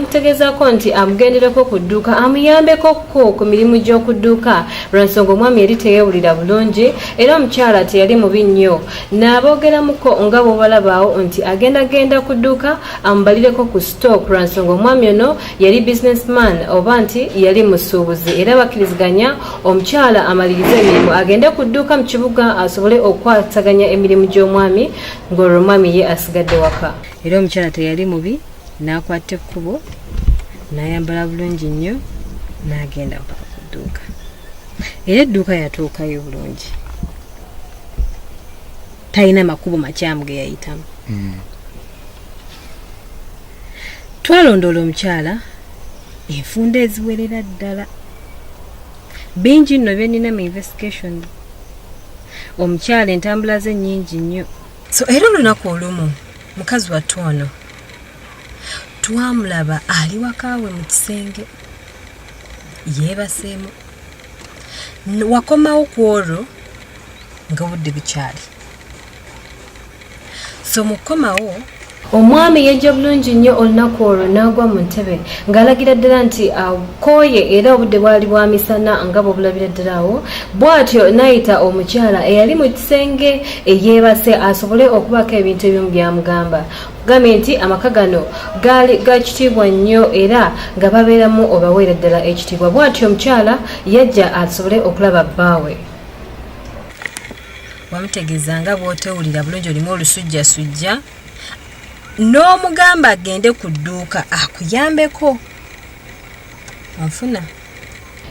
N'amutegeezaako nti amugendereko ku dduuka amuyambeko ko ku mirimu gy'oku dduuka, lwa nsonga omwami yali teyeewulira bulungi era omukyala teyali mubi nnyo. N'aboogeramuko nga bw'obalabaawo nti agendagenda ku dduuka amubalireko ku stock, lwa nsonga omwami ono yali businessman oba nti yali musuubuzi, era bakkiriziganya omukyala amalirize emirimu agende ku dduuka mu kibuga asobole okukwataganya emirimu gy'omwami, ng'olwo omwami ye asigadde waka. Era omukyala teyali mubi, n'akwata ekkubo, n'ayambala bulungi nnyo, n'agenda mpaka ku dduuka, era edduuka yatuukayo bulungi, talina makubo makyamu ge yayitamu. Twalondoola omukyala enfunda eziwerera ddala. Bingi nno byenina mu investigation. Omukyala entambula ze nnyingi nnyo. So era olunaku olumu mukazi wattu ono twamulaba ali wakaawe mu kisenge yeebaseemu. Wakomawo ku olwo nga obudde bukyali, so mukomawo omwami yajja bulungi nnyo olunaku olwo n'agwa mu ntebe ng'alagira ddala nti akooye, era obudde bwali bwa misana nga bw'obulabira ddala awo. Bw'atyo n'ayita omukyala eyali mu kisenge eyeebase asobole okubaako ebintu ebimu by'amugamba. Gambye nti amaka gano gaali ga kitiibwa nnyo era nga babeeramu obaweera ddala ekitiibwa. Bw'atyo omukyala yajja asobole okulaba bbaawe. Wamutegeeza nga bw'otewulira bulungi, olimu olusujjasujja, n'omugamba agende ku dduuka akuyambeko, onfuna?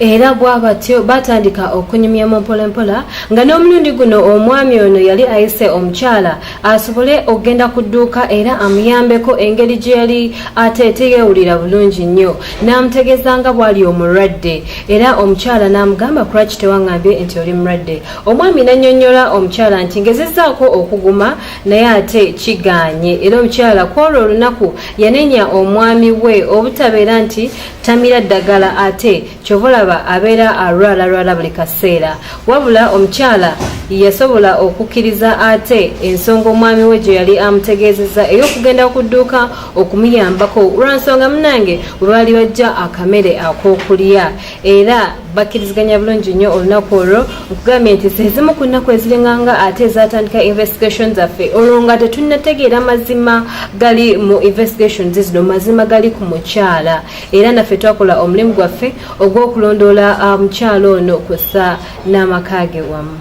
Era bwabatyo batandika okunyumya mu mpolampola, nga n'omulundi guno omwami ono yali ayise omukyala asobole okugenda ku dduuka era amuyambeko engeri gye yali ate teyeewulira bulungi nnyo, n'amutegeeza nga bw'ali omulwadde. Era omukyala n'amugamba, "Kulwaki tewaŋŋambye nti oli mulwadde?" Omwami n'annyonnyola omukyala nti ngezezzaako okuguma naye ate kigaanye. Era omukyala ku olwo olunaku yanenya omwami we obutabeera nti tamira ddagala, ate kyova olaba abeera alwalalwala buli kaseera. Wabula omukyala yasobola okukkiriza ate ensonga omwami we gye yali amutegeezezza ey'okugenda ku dduuka okumuyambako, lwansonga munange bwe baali bajja akamere ak'okulya, era bakkiriziganya bulungi nnyo olunaku olwo. Nkugambye nti zezimu ku nnaku eziringanga ate ezatandika investigation zaffe, olwo nga tetunnategeera mazima gali mu investigations zino, mazima gali ku mukyala. Era naffe twakola omulimu gwaffe ogw'okulondoola mukyala ono kwessa n'amaka ge wamu.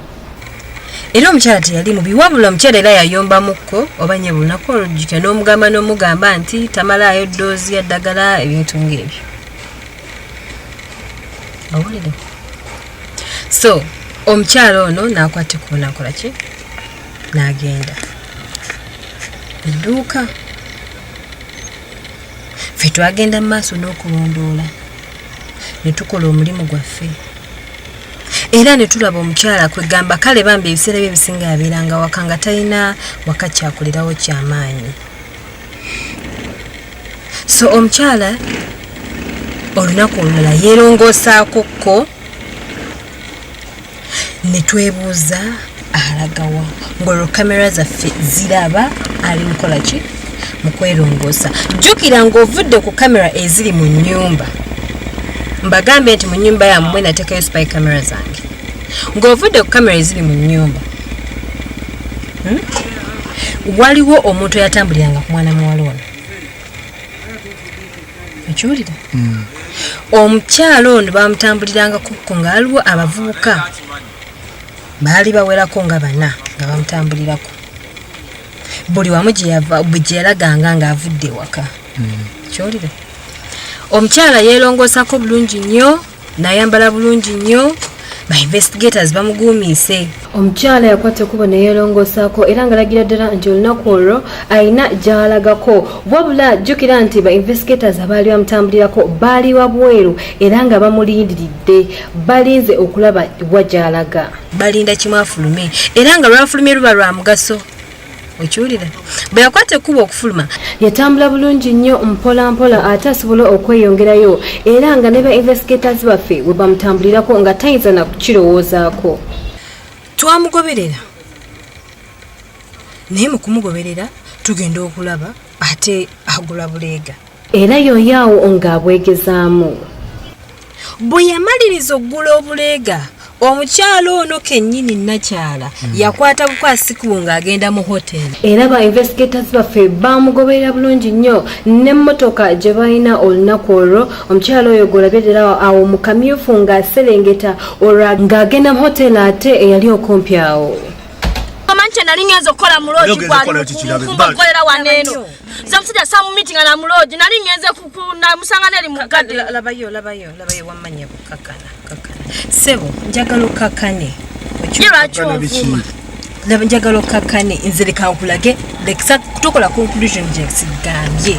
Era omukyala teyali mubi, wabula omukyala era yayombamukko oba nye buli lunaku olujjukira n'omugamba nti tamalaayo ddoozi ya ddagala, ebintu ng'ebyo, owulire. So omukyala ono n'akwata ekkubo, n'akola ki, n'agenda edduuka. Ffe twagenda mu maaso n'okulondoola ne tukola omulimu gwaffe, era ne tulaba omukyala kwegamba kale bambi ebiseera bye ebisinga yabeeranga waka nga talina waka kyakolerawo kyamaanyi. So omukyala olunaku olulala yeerongoosaako ko, ne twebuuza alagawa, ng'olwo kamera zaffe ziraba ali mukola ki mu kwerongoosa. Jjukira ng'ovudde ku kamera eziri mu nnyumba, mbagambye nti mu nnyumba yammwe nateekayo spy camera zange, ng'ovudde ku kamera eziri mu nnyumba, Waliwo omuntu eyatambuliranga ku mwana muwala ono, okiwulira? Omukyalo ono bamutambuliranga kukko, nga waliwo abavubuka baali bawerako nga bana nga bamutambulirako buli wamu gye yalaganga ng'avudde ewaka. Kiwulire, omukyala yeerongoosako bulungi nnyo, nayambala bulungi nnyo, ba investigators bamuguumiise. Omukyala yakwata ekkubo ne yeerongoosaako, era ngalagira ddala nti olunaku olwo alina gy'alagako. Wabula jjukira nti ba investigators abaali bamutambulirako baali wabweru era nga bamulindiridde, balinze okulaba wa gy'alaga. Balinda kimu afulume, era nga lwafulumye luba lwa mugaso, okiwulira. Bwe yakwata ekkubo okufuluma, yatambula bulungi nnyo mpola mpola ate asobole okweyongerayo, era nga ne ba investigators baffe we bamutambulirako nga tayinza na kukirowoozaako. Twamugoberera, naye mu kumugoberera tugenda okulaba ate agula buleega. Era yoyo awo ng'abwegezaamu. Bwe yamaliriza okugula obuleega, omukyala ono kennyini nnakyala yakwata bukwasi ku ng'agenda mu hoteri. Era ba investigators baffe bamugoberera bulungi nnyo n'emmotoka gye balina olunaku olwo. Omukyala oyo gw'olabye ddala awo mu kamyufu ng'aserengeta olwo ng'agenda mu hoteri ate eyali okumpi awo. Omanyi kye nali ngenze okukola mu loogi? Nali ogenze kukola ki kirabe? Gwali nkolera wano eno. Nze omusajja samu meeting na mu loogi, nali ngenze namusanga neri mu gadde. Labayo, labayo, labayo, wamanya bukakana kakana. Ssebo, njagala okakane. Ye lwaki Kakana biki? onvuma? Laba, njagala okakane. Nze leka nkulage, lekisa tukola conclusion gye sigambye.